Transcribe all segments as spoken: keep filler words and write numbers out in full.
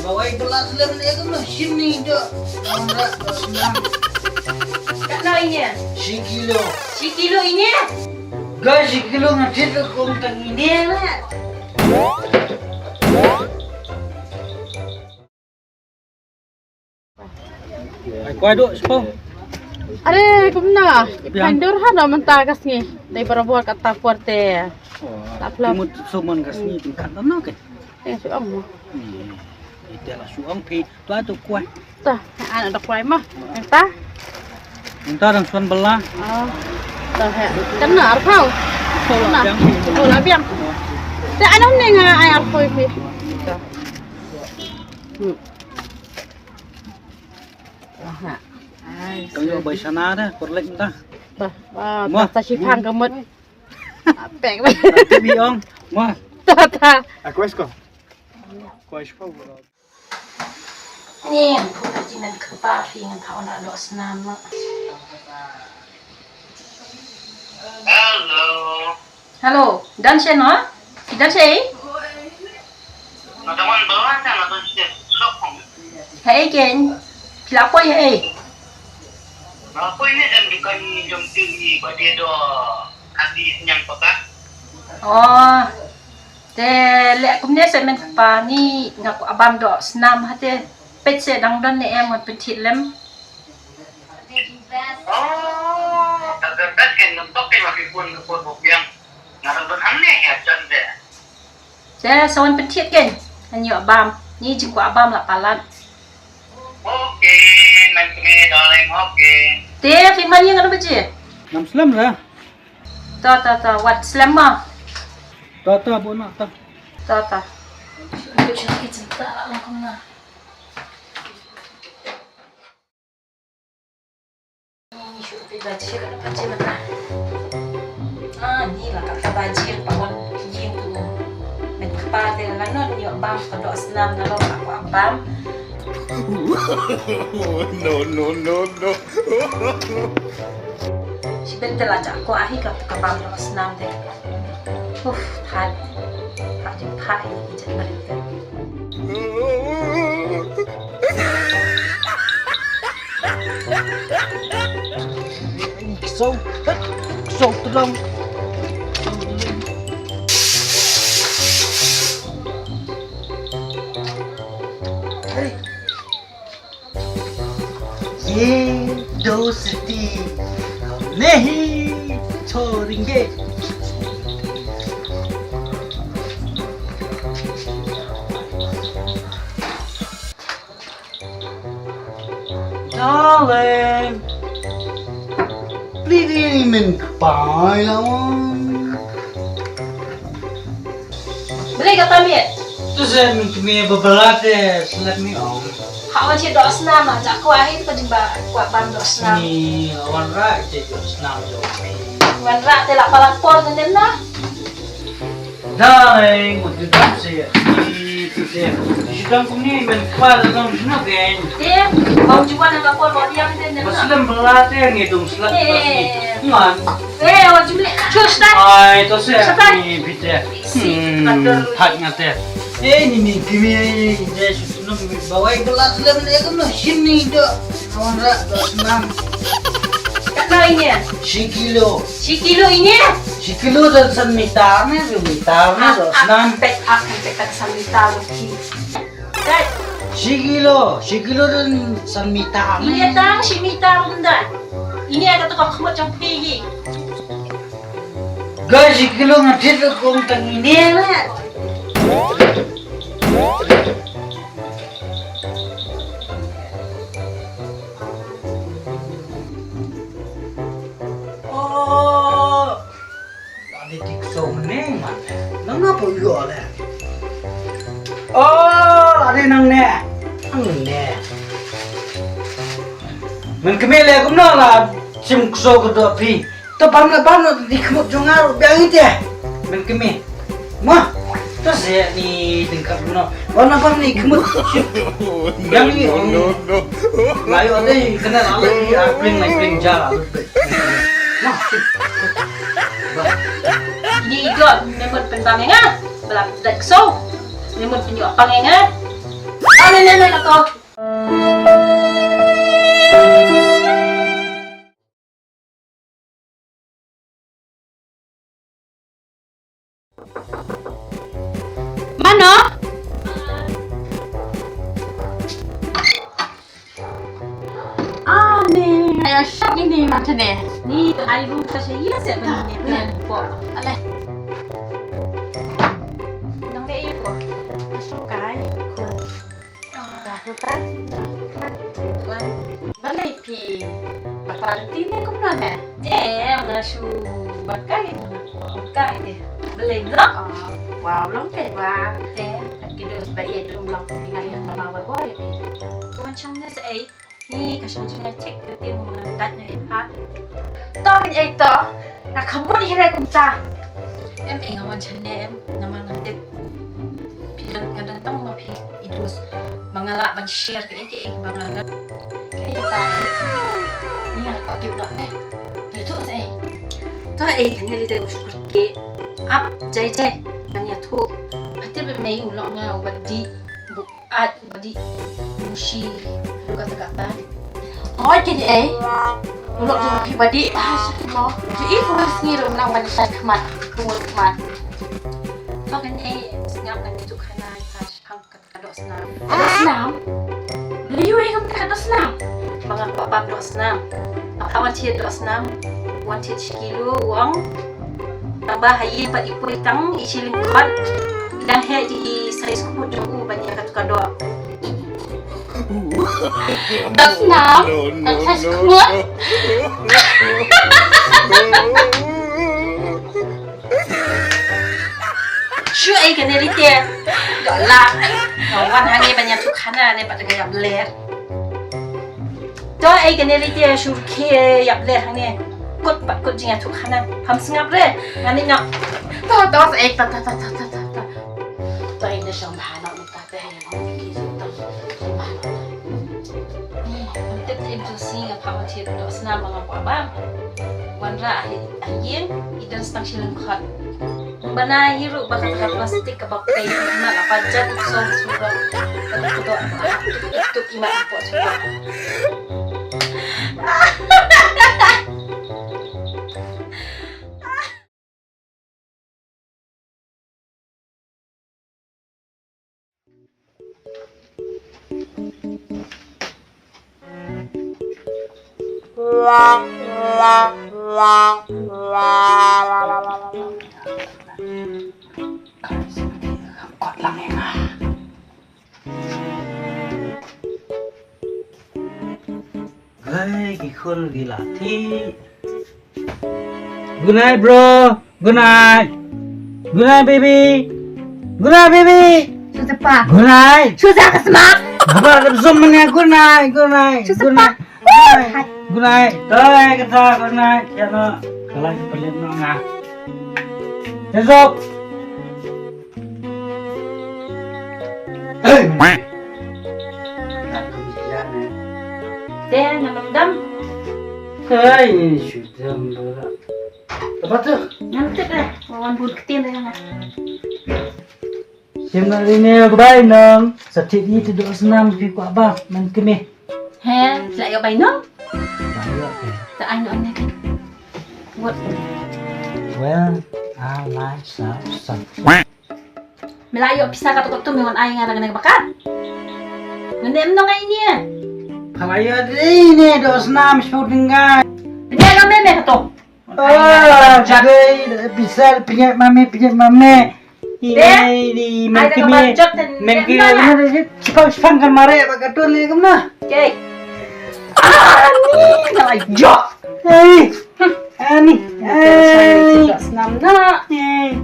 Bawai belas lem ne ka mah sini do. Ora, ora. Katno ine? Shi kilo. Shi kilo ine? Ga shi kilo nga thied ka kong tang ine. Ai kwai duk spa. Are kumna. Biang. Kan dur ha na mynta ka sngi. Dei barabor kata por te. Oh, la phlap. Mut sumon ka sngi tingkat na ke. Eh, shu ong mo. Ite la shu ong phi tua tu kwai. Ta, ana da kwai mo. Enta. Enta dang suan bela. Oh. Ta he. Kan na arpau. Shu la biang. Shu la biang. Te ana ne nga ai arpau phi. Ta. Hmm. Aha. Ai. Tong yo bai sana da, korlek enta. Ba, ba, ta shi phang ka mut. Pek ba. Ti bi ong. Mo. Ta ta. Aku esko. Ni, phu na jinan kpa phi ngan thaw na dok snam ma. Hello. Hello, dan shen ha? Ki dan shen? Na da wan ba wan na da shen. Sok hong. Hei ken. Phi la poi hei. Na poi ni em dukan jong ti ni ba dia do. Kati nyang paka. Oh. Te leh kumne se men kpa ni nga kwah bam dok snam hate peit se dang don ne em ngan pynthied lem. Oh, ta ka best ken ngan tok ke ma ki pun ke pun bopiang. Nga dang don hangne ya jan de. Te sa wan pynthied ken ngan ïoh bam ni jingkwah bam la palat. Okay, ngan kmie darling, okay. Te phin man ïa nga da baje. Ngam slem la. Ta, ta, ta, wat slem ma. Ta, ta, bu na, ta. Ta, ta. Ah, ni la ka baji pa wan yin tu. Met kpa te la non ïoh bam ka dok snam na lo ka kwah bam. No, no, no, no. Shi ben te la jak ko ahi ka ka bam lo snam te. Uf, phat. Phat jing phat ini ki jet balik te. Ksong, ksong terang. Hey. ये दो सिटी नहीं छोड़ेंगे। Darling, please, men kpai lawan. Beli kata miet. Tu saya min kemie bebelat deh, selat mi om. Hak wan shi dok snam lah, jak kuah itu kan jemba kuah bam dok snam. Ni wan rak je dok snam jo. Wan rak te lak palat por tu nem nah. Darling, what you don't say? Ni tu te. Sidang kuni men kepala dong sino geng. Te, bau juan yang lapor bau diam te nem. Baslem belat te ngi dong selat. Ngan. Eh, wan jumlek. Cus dah. Ai, to se ni bite. Hat ngate. Eh, ni ni kimi je susunum bawai belas lem ne kumno sini do. Wan rak do senam. Katno ine? Shi kilo. Shi kilo ine? Shi kilo dan san mitar ne, san mitar ne do senam. Pek ak pek tak san mitar ki. Dai. Shi kilo, shi kilo dan san mitar. Ine tang shi mitar dan. Ine kata ka khmut jong phi. Ga shi kilo nga thied ka kong tang ine la. Oh. Lade tik so mene man. Nang na po yo le. Oh, lade nang ne. Nang ne. Men kemie le kumno la shim kso ka doh phi. To bam la bam la di khmut jong nga ruh biang ite. Men kemie. Ma, to se ni dengkap kumno. Bam la bam ni khmut. Biang ni. No, no, no. Layo ade kena la ni a pling la pling ja la. Ni idiot, memot pynbang ïa nga. Ba la dak so. Memot pynïoh pang ïa nga. Ale, le, le, le, to. Mano? Ah, ni, ayo shop ini macam ni. Ni, ai lu sa saya se bani ni. Plan po. Ale. Nang dei po. Sukai. Balei phi? Ba party ne kumno ne? Eh, nga shu ba kai. Ba kai de. Balei no? Wow, long kai ba. Eh, ki dos ba ye dum long phi ngai yang ba ba ba. Wan chang ne se ei. Ni ka shong jingïaid check ka tieng ma nga dat na ïa pha. To, pyn ei to. Nga kham mut hi re kumta. Em, eh, nga wan shane em, namar nga tip phi don, nga don tang ma phi i dus. Ma nga lah ban share kaei kaei ba nga don. Kaei ba ni nga la tip noh ne. Ni tu se. To, eh, kane li te u shukur ke. Ap jai jai. Ngan ïathuh. Pha tip me u lok nga u ba dih. Ait ba dih mushi. Kata kata. Oi, kini eh. Ulok jong phi ba dih. Ah, sakit mo. Ji i ko sngi rum nang ban shai khmat. Kumur khmat. To kini eh, sngap ngan juk khana, ha, shang kat ka dok snam. Dok snam? Liu eh, kam ka dok snam. Ba nga kwah bam dok snam. Nga kwah wan thied dok snam. Wan thied shi kilo, u ong. Tang ba ha ïing pat i poi tang i shilling khot. I dang heh ïa i size khmut jong u ban ïa katu ka doh. Dok snam, dok size khmut. Shu ei kane lite. Doh lak. Nga wan hangne ban ïathuh khana ne pat ka ïap ler. To ei kane lite shu rkhie ïap ler hangne. Kut pat kut jingïathuh khana. Pham sngap re. Ngani nok. To to ei to to to to to to. To ei ne shong bha nok ta te ei. Ki su to. Tip tip tu si nga pham thied dok snam ba nga kwah bam. Wanrah ha ïing i don stang shilling khot. Bana hi ruh ba kata ka plastik kaba pei na ka pajan song suba. Kata ka dok tuk tuk ima ipot suba. Hai, ki khun ki la thied. Good night, bro. Good night. Good night, baby. Good night, baby. Shu sepa. Good night. Shu sa ka sma. Apa ka zum manya? Good night. Good night. Shu sepa. Good night. Good night. Bye kata, good night. Ya no. Kalang pelim no nga. Esok. Hey. Te ngan dam. Hey, shu dam ba. Apa tu? Ngan tip eh. Wan bun ketin deh nga. Sim na ri ne bai nong. Sa ti di tu dok snam ki kwah ba man kene. He, sa yo bai nong. Bai yo ke. Ta ai nong ne. What? Well, I like some some. Me la ïoh pisa katto katto me wan ai nga da kane ka bakat. Ngam nym nang ai ne. Pha la ïoh dei ne dok snam sephew tyngka. Pynïaid ma me me katto. Ah, jadei pisa pynïaid ma me, pynïaid ma me. Dei. Dei, dei, men kine. Men kine. Sephew sephew kan mare ba katto le kumno. Okey. Ah, ni ka la ïoh. Hei. Ani. Hei. Dok snam na. Hei.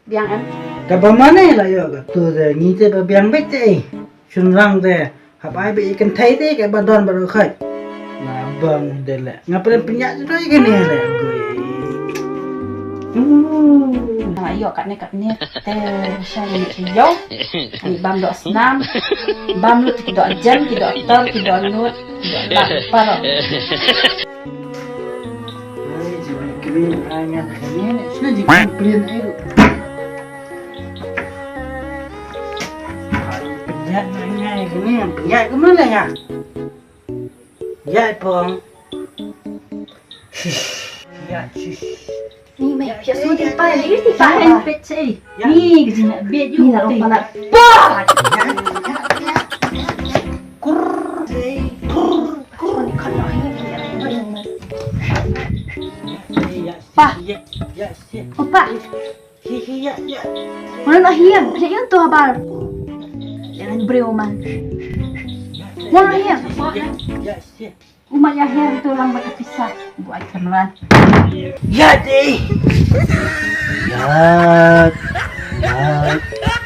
Biang em? Kaba mane la ïoh ka tu de ngi te ba biang bet te. Shun rang te hap ai be i kynthei te kaba don ba ru khai. Na bang de le. Nga pren pynïaid tu i kane le. Nga ïoh katne katne te sha ni te ïoh. Ni bam dok snam. Bam lut ki dok jen ki dok tor ki dok lut ki dok lak paro. Ai, jiba kini, ai, ngan kini, sini jiba kini, ai, ru. Ai, pynjah, Ïa kumno la ïa? Ïa pong. Shish. Ïa shish. Ni mai, pia su ti pa, ni ti pa. Ni pet sei. Ni kejin na bed yu. Ni la rong pala. Pa! Kur. Kur. Kur. Pa. Ïa shish. Opa. Hi hi ïa ïa. Mana nak hiam? Hiam tu habar. Jangan beri oman. Mana hiam? Ïa shish. Uma ya her tu lang baka pisah. Buat kemeran. Ïa dei. Ïa. Ïa.